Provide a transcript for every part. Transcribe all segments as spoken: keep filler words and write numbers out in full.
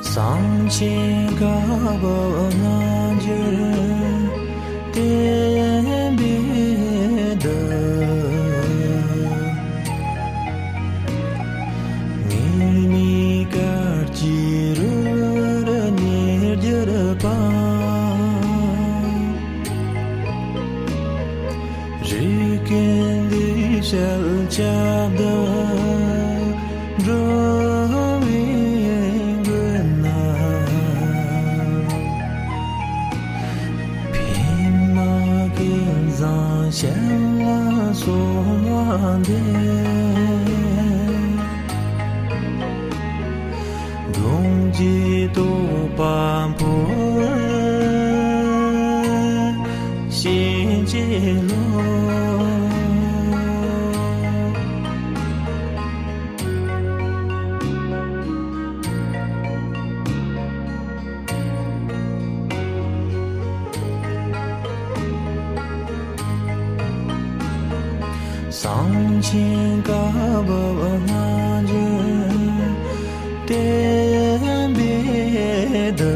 གསང་ཆེན་བཀའ་བབས་སྔ་འགྱུར་བསྟན་པའི་བདག། ངེས་མེད་སྐར་གྱི་རོལ་པར་ཉེར་གྱུར་པ། རིག་ཀུན་འདུས་བྱས་ཁྱབ་བདག་འགྲོ་བའི་མགོན་ན། བི་མ་ཀུན་བཟང་ཞལ་ལ་གསོལ་བ་འདེབས། དགོངས་ཀྱི་རྟོགས་པ་འཕོ་བར་བྱིན་གྱིས་རློབས། གསང་ཆེན་བཀའ་བབས་སྔ་འགྱུར་བསྟན་པའི་བདག།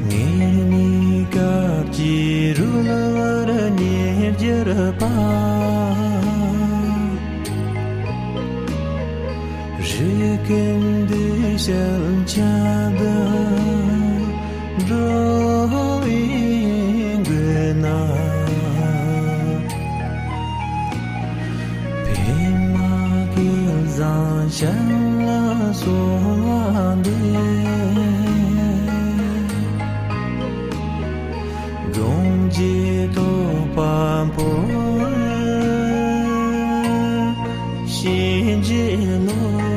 ངེས་མེད་སྐར་གྱི་རོལ་པར་ཉེར་གྱུར་པ། རིག་ཀུན་འདུས་བྱས་ཁྱབ་བདག་འགྲོ་བའི་མགོན་ན། བི་མ་ཀུན་བཟང་ཞལ་ལ་གསོལ་བ་འདེབས། དགོངས་ཀྱི་རྟོགས་པ་འཕོ་བར་བྱིན་གྱིས་རློབས།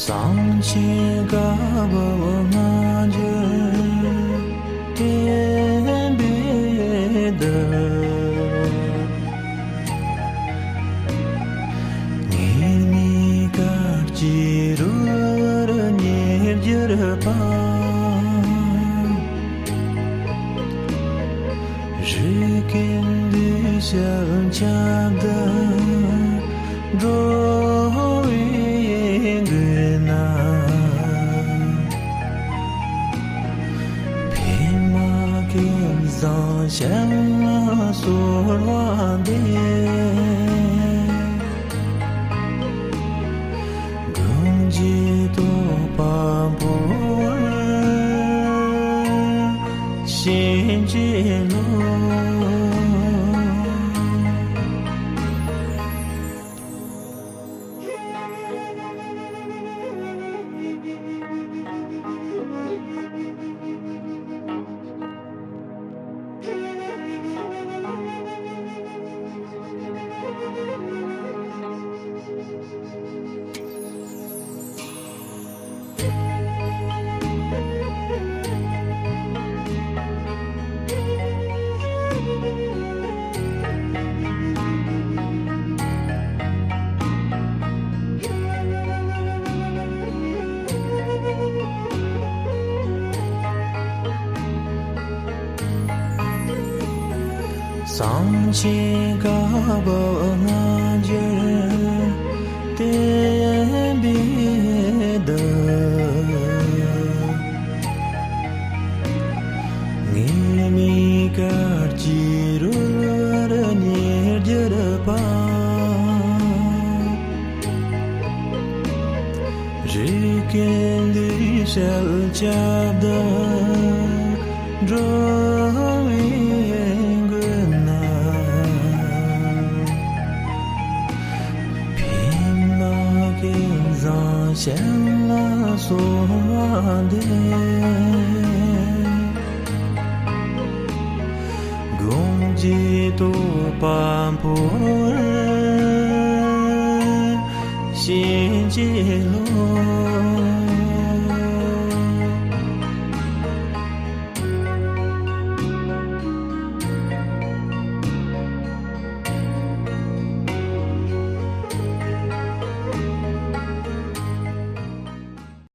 གསང་ཆེན་བཀའ་བབས་སྔ་འགྱུར་བསྟན་པའི་བདག། ངེས་མེད་སྐར་གྱི་རོལ་པར་ཉེར་གྱུར་པ། རིག་ཀུན་འདུས་བྱས་ཁྱབ་བདག་འགྲོ་བའི་མགོན་ན། བི་མ་ཀུན་བཟང་ཞལ་ལ་གསོལ་བ་འདེབས། དགོངས་ཀྱི་རྟོགས་པ་འཕོ་བར་བྱིན་གྱིས་རློབས། གསང་ཆེན་བཀའ་བབས་སྔ་འགྱུར་བསྟན་པའི་བདག། ངེས་མེད་སྐར་གྱི་རོལ་པར་ཉེར་གྱུར་པ། རིག་ཀུན་འདུས་བྱས་ཁྱབ་བདག་འགྲོ་བའི་མགོན་ན། བི་མ་ཀུན་བཟང་ཞལ་ལ་གསོལ་བ་འདེབས། དགོངས་ཀྱི་རྟོགས་པ་འཕོ་བར་བྱིན་གྱིས་རློབས།